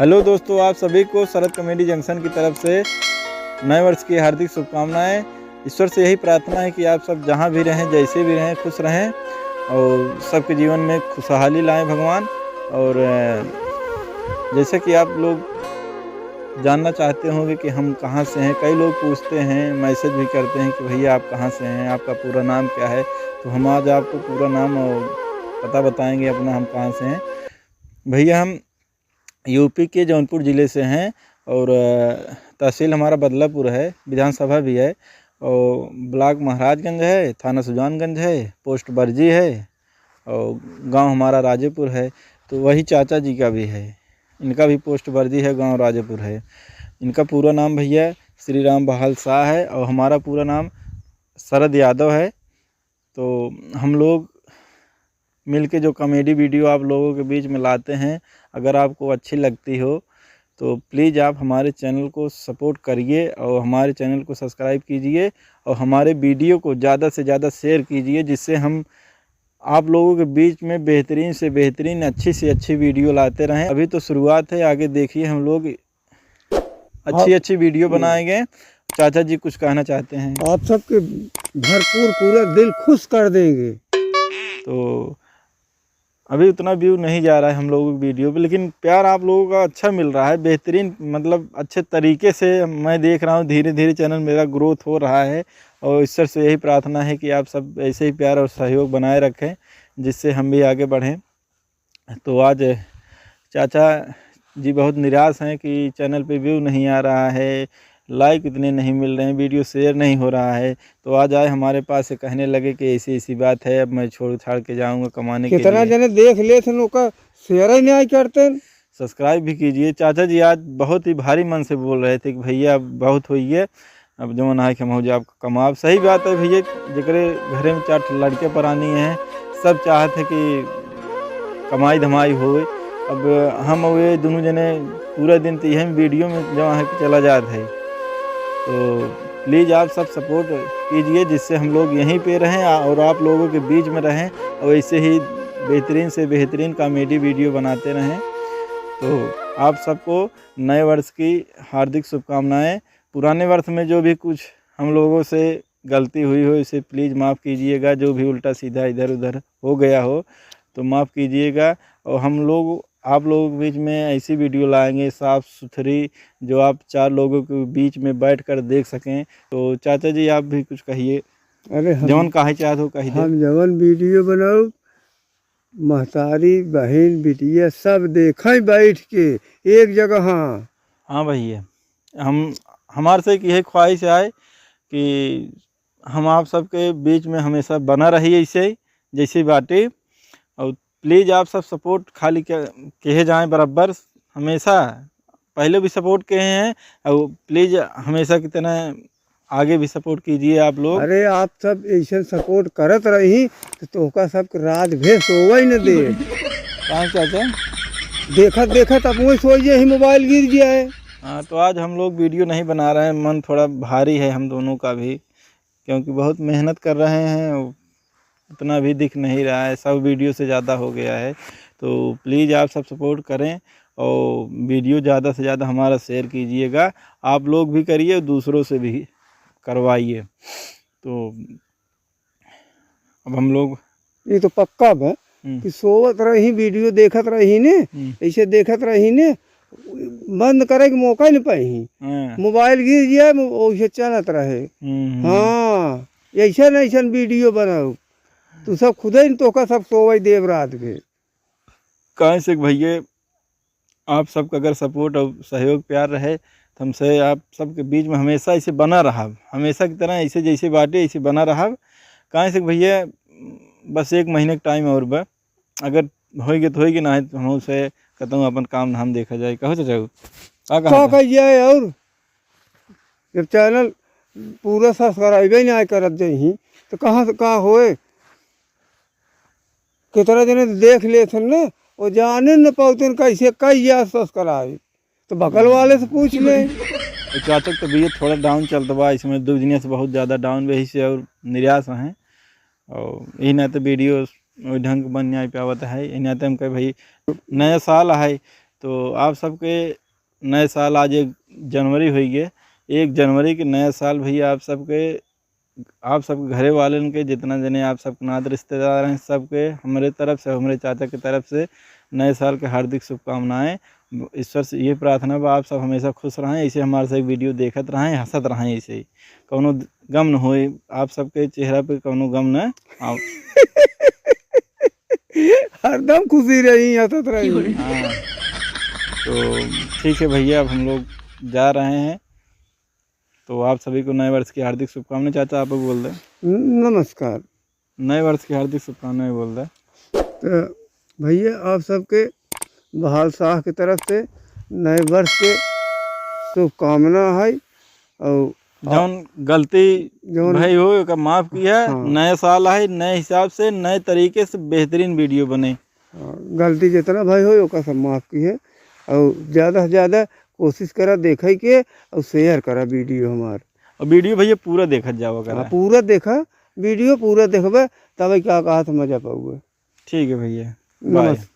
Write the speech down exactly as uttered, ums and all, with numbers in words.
हेलो दोस्तों, आप सभी को शरद कॉमेडी जंक्शन की तरफ से नए वर्ष की हार्दिक शुभकामनाएं। ईश्वर से यही प्रार्थना है कि आप सब जहाँ भी रहें, जैसे भी रहें, खुश रहें और सबके जीवन में खुशहाली लाएं भगवान। और, अ, जैसे कि आप लोग जानना चाहते होंगे कि हम कहाँ से हैं, कई लोग पूछते हैं, मैसेज भी करते हैं कि भैया आप कहाँ से हैं, आपका पूरा नाम क्या है। तो हम आज आपको पूरा नाम और पता बताएंगे अपना, हम कहाँ से हैं। भैया हम यूपी के जौनपुर ज़िले से हैं और, अ, तहसील हमारा बदलापुर है, विधानसभा भी है और ब्लॉक महाराजगंज है, थाना सुजानगंज है, पोस्ट बरजी है और गांव हमारा राजेपुर है। तो वही चाचा जी का भी है, इनका भी पोस्ट बरजी है, गांव राजेपुर है। इनका पूरा नाम भैया श्री राम बहाल शाह है और हमारा पूरा नाम शरद यादव है। तो हम लोग मिलके जो कॉमेडी वीडियो आप लोगों के बीच में लाते हैं, अगर आपको अच्छी लगती हो तो प्लीज आप हमारे चैनल को सपोर्ट करिए और हमारे चैनल को सब्सक्राइब कीजिए और हमारे वीडियो को ज़्यादा से ज़्यादा शेयर कीजिए, जिससे हम आप लोगों के बीच में बेहतरीन से बेहतरीन, अच्छी से अच्छी वीडियो लाते रहें। अभी तो शुरुआत है, आगे देखिए हम लोग अच्छी अच्छी वीडियो बनाएंगे। चाचा जी कुछ कहना चाहते हैं? आप सबके भरपूर पूरा दिल खुश कर देंगे। तो अभी उतना व्यू नहीं जा रहा है हम लोगों की वीडियो पे, लेकिन प्यार आप लोगों का अच्छा मिल रहा है, बेहतरीन, मतलब अच्छे तरीके से मैं देख रहा हूँ। धीरे धीरे चैनल मेरा ग्रोथ हो रहा है और ईश्वर से यही प्रार्थना है कि आप सब ऐसे ही प्यार और सहयोग बनाए रखें, जिससे हम भी आगे बढ़ें। तो आज चाचा जी बहुत निराश हैं कि चैनल पे व्यू नहीं आ रहा है, लाइक इतने नहीं मिल रहे हैं, वीडियो शेयर नहीं हो रहा है। तो आज आए हमारे पास से कहने लगे कि ऐसी ऐसी बात है, अब मैं छोड़ छाड़ के जाऊंगा कमाने के कितना लिए। जने देख लेत हैं, ओका शेयर ही नहीं करते। सब्सक्राइब भी कीजिए। चाचा जी आज बहुत ही भारी मन से बोल रहे थे कि भैया अब बहुत होइए, अब जौन आए कि हम हो जाए आपका कमाब। सही बात है भैया, जेकरे घरे में चार ठो लड़के परानी हैं, सब चाहत है कि कमाई धमाई होए। अब हम और ये दोनों जने पूरा दिन तो यही वीडियो में जौन है कि चला जात है। तो प्लीज आप सब सपोर्ट कीजिए, जिससे हम लोग यहीं पे रहें आ-, और आप लोगों के बीच में रहें और ऐसे ही बेहतरीन से बेहतरीन कॉमेडी वीडियो बनाते रहें। तो आप सबको नए वर्ष की हार्दिक शुभकामनाएं। पुराने वर्ष में जो भी कुछ हम लोगों से गलती हुई हो, इसे प्लीज माफ़ कीजिएगा। जो भी उल्टा सीधा इधर उधर हो गया हो तो माफ़ कीजिएगा। और हम लोग आप लोगों के बीच में ऐसी वीडियो लाएंगे साफ़ सुथरी, जो आप चार लोगों के बीच में बैठ कर देख सकें। तो चाचा जी, आप भी कुछ कहिए, अरे हम जवन कहे चाहत हो, कह दे। हम जवन वीडियो बनाऊ, महतारी, बहिन, बिटिया सब देखें बैठ के एक जगह। हाँ भैया, हम, हमार से एक यही ख्वाहिश है कि हम आप सबके बीच में हमेशा बना रही ऐसे ही, जैसे बाटे। और प्लीज आप सब सपोर्ट खाली के, किए जाएं बराबर, हमेशा पहले भी सपोर्ट किए हैं और प्लीज हमेशा की तरह आगे भी सपोर्ट कीजिए आप लोग। अरे, आप सब ऐसे सपोर्ट करत रही तो तोहका सबके रात भर सोवै न दे। कहाँ चाचा? देखत देखत अब वही सोई जे ही मोबाइल गिर गया है। हाँ, तो आज हम लोग वीडियो नहीं बना रहे हैं, मन थोड़ा भारी है हम दोनों का भी, क्योंकि बहुत मेहनत कर रहे हैं, उतना भी दिख नहीं रहा है, सब वीडियो से ज़्यादा हो गया है। तो प्लीज आप सब सपोर्ट करें और वीडियो ज़्यादा से ज़्यादा हमारा शेयर कीजिएगा, आप लोग भी करिए, दूसरों से भी करवाइए। तो अब हम लोग ये तो पक्का बा हम्म। कि सोवत रही, वीडियो देखत रही ने, हम्म। ऐसे देखत रही ने, बंद करे के मौका ही न पाई। हाँ। मोबाइल गिर गया, मो-, वैसे चलत रहे। हम्म, हम्म। हाँ, ऐसन ऐसन वीडियो बनाओ, तू सब खुदे न तोहका सब सोवै देब रात के। काहे से कि भैया, आप सबका अगर सपोर्ट और सहयोग प्यार रहे तो हमसे आप सबके बीच में हमेशा ऐसे बना रहा, हमेशा की तरह ऐसे जैसे बाटे ऐसे बना रहा। काहे से कि भैया, बस एक महीने का टाइम और बा, अगर होइगे तो होइगे, ना है तो हम से कहता हूँ अपन काम धाम देखा जाए। कहो चाचा, का कहा का था? कहिए और जब चैनल पूरा सब्सक्राइबे ना करत जही तो कहाँ से का होए? कितना जने देख लेत हन ना, वो जाने न पावते कैसे कहिए सब्सक्राइब, तो बगल वाले से पूछ ले। तो चाचा के तबीयत थोड़ा डाउन चलत बा, इसमें दो दिन से बहुत ज़्यादा डाउन बा, यही से और निराश हैं। और यही नाते वीडियो वही ढंग के बन नहीं पावत है। यही नाते हम कहे भाई नया साल है, तो आप सबके नए साल, आज एक जनवरी होइ गए, एक जनवरी के नया साल भैया आप सबके, आप सबके घरे वालन के, जितना जने आप सबके नात रिश्तेदार हैं, सबके हमरे तरफ से, हमरे चाचा के तरफ से नए साल के हार्दिक शुभकामनाएं। ईश्वर से ये प्रार्थना बा, आप सब हमेशा खुश रहें, ऐसे हमारे से वीडियो देखत रहें, हंसत रहें, ऐसे ही कौनो गम न होए, आप सबके चेहरा पे कौनो गम न आव। हरदम खुशी रही, हंसत रही। हाँ, तो ठीक है भैया, अब हम लोग जा रहे हैं, तो आप सभी को नए वर्ष की हार्दिक शुभकामनाएं। चाचा, आप बोल दें। न-, नमस्कार। नए वर्ष की हार्दिक शुभकामनाएं बोल दें। तो भैया, आप सबके बहाल शाह की तरफ से नए वर्ष के शुभकामना है। और जौन गलती जौन भई हो, ओका माफ किया। हाँ। नए साल है, नए हिसाब से, नए तरीके से बेहतरीन वीडियो बने। हाँ, गलती जितना भई हो, ओका सब माफ किया। और ज्यादा से ज्यादा कोशिश करा देखे के, और share करा वीडियो हमार। और वीडियो भैया पूरा देखत जावा करा। हाँ, पूरा देखा, वीडियो पूरा देखबे, तबे का कहा था मजा पाउबे। ठीक है भैया, bye। नमस्कार।